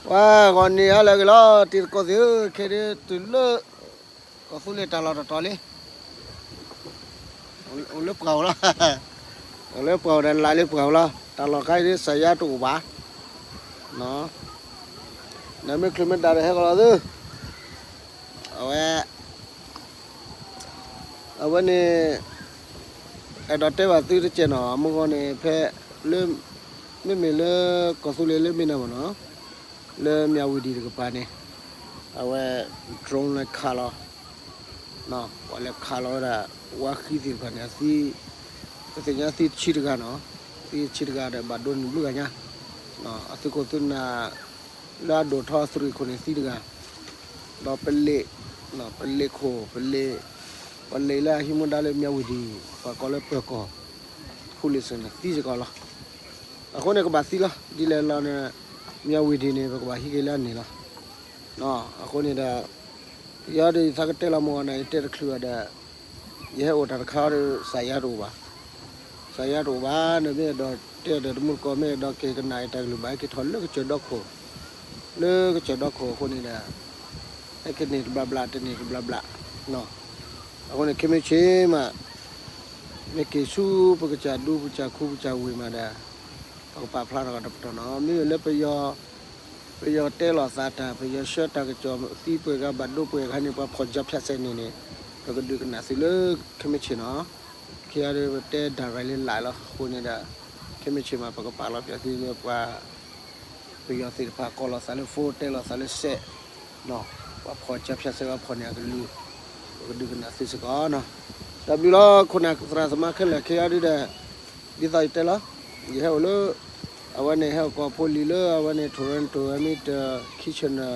ပှၤဂီၤနံၤဟါလၢအဂ့ၤလီၤ တံၤသကိးသ့ၣ်ဧၢ, ခဲဒုးတုၤလၢ ကီၢ်သူလ့ၤတၢ်လီၢ်တတီၤလံ, အိၣ်လၢပှၢ်ဧိၤလီၤ, အိၣ်လၢပှၢ်ဧိၤဒီး လၢလၢပှၢ်ဧိၤလီၤ, တၢ်လီၢ်ခါအံၤဒ် စးယါတအိၣ်ဘၣ်, နမ့ၢ်ချုးမ့ၢ်ဒၣ်ဒီးဟဲကလီၤသု, အဝဲ အဝဲန့ၣ် အဲၣ်ဒိးတဲဘၣ်သုတကဲးနီၤ, မုၢ်ဂီၤန့ၣ် ဖဲလၢ မ့မ့ၢ်လၢကီၢ်သူလ့ၤလၢမ့ၢ်နၤမ့ၢ်နီၤ, လၢမၠၣ်ဝံၤဒံးတကပၤန့ၣ် အဝဲ drone လဲၤခးလီၤ, ပှၤလဲၤခးလီၤဝဲဒၣ် ဝါဃံသ့ၣ်တဖၣ်န့ၣ် အသံ ပသ့ၣ်ညါသံတဆံတဂၤနီၤ, သံတဆံတဂၤဒီး ဘၣ်ဒိန့ၣ်ဘျုးဂၤညါ, အသုးခိၣ်သုးနၢ် လၢအဒိၣ်ထီသရံၣ်ခိၣ်န့ၣ်သံတဂၤ, ဒီးပလ့း ပလ့းခိၣ် ပလ့း ပလ့းလၢအဟံးမူဒါလၢမၠၣ်ဝံၤဒံး ပှၤကိးလၢပၢၤကီၢ် ဖူလ့ၣ်စ့ၣ်န့ၣ် သံစ့ၢ်ကီးလီၤ. အဃိန့ၣ် ကဘၣ်သံလီၤ, ဒ်လဲၣ်လီၤန့ၣ် မၠၣ်ဝံၤဒံးန့ၣ် ပကဘၣ်ဟံးက့ၤလၢအန့ၣ်လီၤ. အဃိန့ၣ်ဒီး ယၤဒီးယသးကတဲလီၤမုၢ်ဂီၤန့ၣ် ယတဲတချုးဘၣ်ဒီး ယဟဲအိၣ်တၢ်တခါဒီး စးယါတအိၣ်ဘၣ်, စးယါတအိၣ်ဘၣ်န့ၣ် မ့ၢ်အဲၣ်ဒိးတဲဒီးတမူတကိး မ့ၢ်အဲၣ်ဒိးက့ၤကနၣ်အတၢ်ကလုၢ်ဘၣ် ဟဲက့ၤထီၣ်လၢကစၢၢ်ဒီခိၣ်, လၢကစၢၢ်ဒီခိၣ်အဃိန့ၣ်ဒီး ဟဲက့ၤန့ၢ်တဘျီဘျီ တန့ၢ်တဘျီဘျီ, အဃိန့ၣ် ခဲမုၢ်ဆ့ၣ်မး မ့ၢ်က့ၤဆူပကစၢ်ဒူပကစၢ်ခူပကစၢ်ဝ့ၢ်မးဒီး ပကပာ်ဖျါထီၣ်ကဒီးပတီၢ်နီၤ, မ့မ့ၢ်လၢပယီၤ ပယီၤတဲလိာ်သးတၢ် ပယီၤဆှၢတၢ်ကစီၣ်သံပှဲၤဂၤဘၣ်ဒိပှဲၤဂၤန့ၣ် ပှၤဖီၣ်ကၠီဖၠးစဲးန့ၣ်န့ၣ် ပကဒုးကနၣ်သုလၢခဲမုၢ်ဆ့ၣ်နီၤ, ခဲအံၤဒီးပတဲ direct လၢလာ်လီၤ, အဃိန့ၣ်ဒီး ခဲမုၢ်ဆ့ၣ်မး ပကပာ်လီၤပၠးသုလၢပှၤ ပယီၤသ့ၣ်တဖၣ်ကိးလိာ်သးလၢ phone တဲလိာ်သးလၢစဲး, ပှၤဖီၣ်ကၠီဖၠးစဲး ပှၤဖီၣ်န့ၢ်အကလုၢ်, ပကဒုးကနၣ်သုစ့ၢ်ကီးနီၤ, တၢ်ဘျုးလီၤ ခိၣ်နၢ်သရၣ်သမါခဲလၢာ် ခဲအံၤဒုဒီး ဒ်သိးယတဲလီၤ, ယဟဲအိၣ်လၢ အဝဲန့ၣ် ဟဲအိၣ်ကီၢ်ဖိလံၤလၢအဝဲန့ၣ် Toronto ဝဲမ့ၢ်တ Kitchener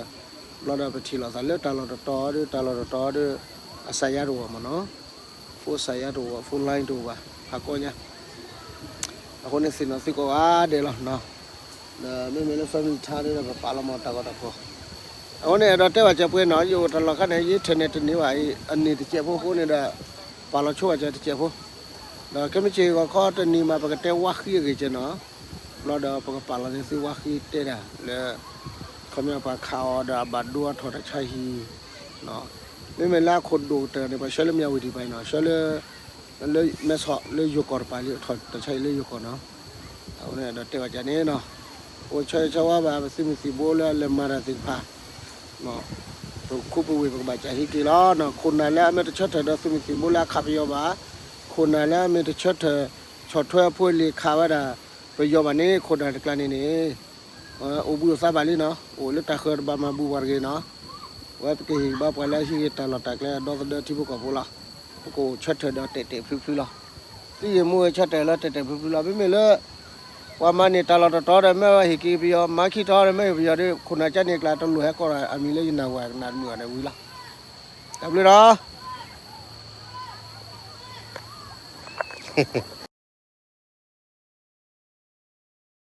ဘျီဒီး ပထံၣ်လိာ်သးလၢတၢ်လီၢ်တတီၤဒီး တၢ်လီၢ်တတီၤဒီး အစးယါတအိၣ်ဘၣ်မ့ၢ်နီၤ, phone စးယါတအိၣ်ဘၣ် phone line တအိၣ်ဘၣ် ဖးကီညါ, အဃိန့ၣ်သ့ၣ်နီၣ်သုကိးဂၤဒဲးလီၤ, ဒီးမ့မ့ၢ်လၢ family ထါဒီး ပပာ်လီၤမ့ၢ်တၢ်ဂီၤတၢ်ဖီၣ်, အဃိန့ၣ် အဲၣ်ဒိးတဲဘၣ်ကၢၤပှဲၤနီၤ ယအိၣ်တၢ်လီၢ်ခါန့ၣ် ယ internet တန့ၢ်ဘၣ်အံၤ အန့ၣ်တစဲးဖိအဃိန့ၣ်ဒီး ပာ်လီၤဆိဘၣ်ကၢၤတစဲးဖိ, ဒီးခဲမုၢ်ဆ့ၣ်ဂီၤခီတနံၤမး ပကတဲဝါဃံအဂ့ၢ်ကၢၤနီၤ, ဘျီဒီးပကပာ်လီၤန့ၢ်သုဝါဃံတဲဒၣ်လၢ ခီပညီပှၤခးအီၤဒီးအဘၣ်ဒိအထီၣ်တၢ်ဆါဟံၣ်, မ့မ့ၢ်လၢအခိၣ်ဒိၣ်ကတၢၢ်န့ၣ် ပှၤဆှၢလၢမၠၣ်ဝံၤဒံးပၤနီၤ ဆှၢလၢ လၢမဲဆီးလၢယိၤကီၢ်တပၤလံ အထီၣ်တၢ်ဆါဟံၣ်လၢယိၤကီၢ်နီၤ, အဃိန့ၣ်ဒီးတဲဘၣ်ကၢၤန့ၣ်နီၤ, အိၣ်ဆၢဂ့ၤဆၢဝါဘၣ် ပသုးမုၢ်သံၣ်ဘိလၢအလဲၤမၤတၢ်သ့ၣ်တဖၣ် ပခူပဝ့ၢ်ပကဘၣ်စးဟံးက့ၤလီၤနီၤ, ခိၣ်နၢ်လၢအမ့ၢ်တဆၢထၢၣ်ဒီးသုးမုၢ်သံၣ်ဘိလၢအခးပယီၤဘၣ်, ခိၣ်နၢ်လၢအမ့ၢ်တဆၢထၢၣ် ဆီၣ်ထွဲအဖိအလံၤခးဝဲဒၣ် ပယီၤဘၣ်န့ၣ် ခိၣ်နၢ်တကျါန့ၣ်န့ၣ် အိၣ်ဘှံးအိၣ်သါဘၣ်လံနီၤ, အိၣ်လၢတၢ်ဃၢၤတဘၣ်မၤဘူၣ်ပှၤတဂ့ၤနီၤ, အဝဲပကဟ့ၣ်ဘၣ်ပှၤလၢအဟံးက့ၤတၢ်လီၢ်တၢ်ကျဲအဒီသဒၢထံဖိကီၢ်ဖိလီၤ, ပကအိၣ်ဆၢထၢၣ်ဒီးတဲာ်တဲာ်ဖျုးဖျုးလီၤ, သုဟ့ၣ်မူဟ့ၣ်ဆၢထၢၣ်လၢတဲာ်တဲာ်ဖျုးဖျုးလီၤ, မ့မ့ၢ်လၢ ပှၤမၤန့ၢ်တၢ်လီၢ်တတီၤဒီး မ့ၢ်ဝဲဟ့ၣ်က့ၤပယီၤ မၤခံတီၤဒီး မ့ၢ်ဟ့ၣ်ပယီၤဒီး ခိၣ်နၢ်ကၢန့ၣ်ကျါတလိၣ်ဟဲကီးဒီး အမံၤလၢယနၢ်ဝဲကနၣ်တမုာ်ဘၣ်န့ၣ်ဝံၤလီၤ, တၢ်ဘျုးလီၤ.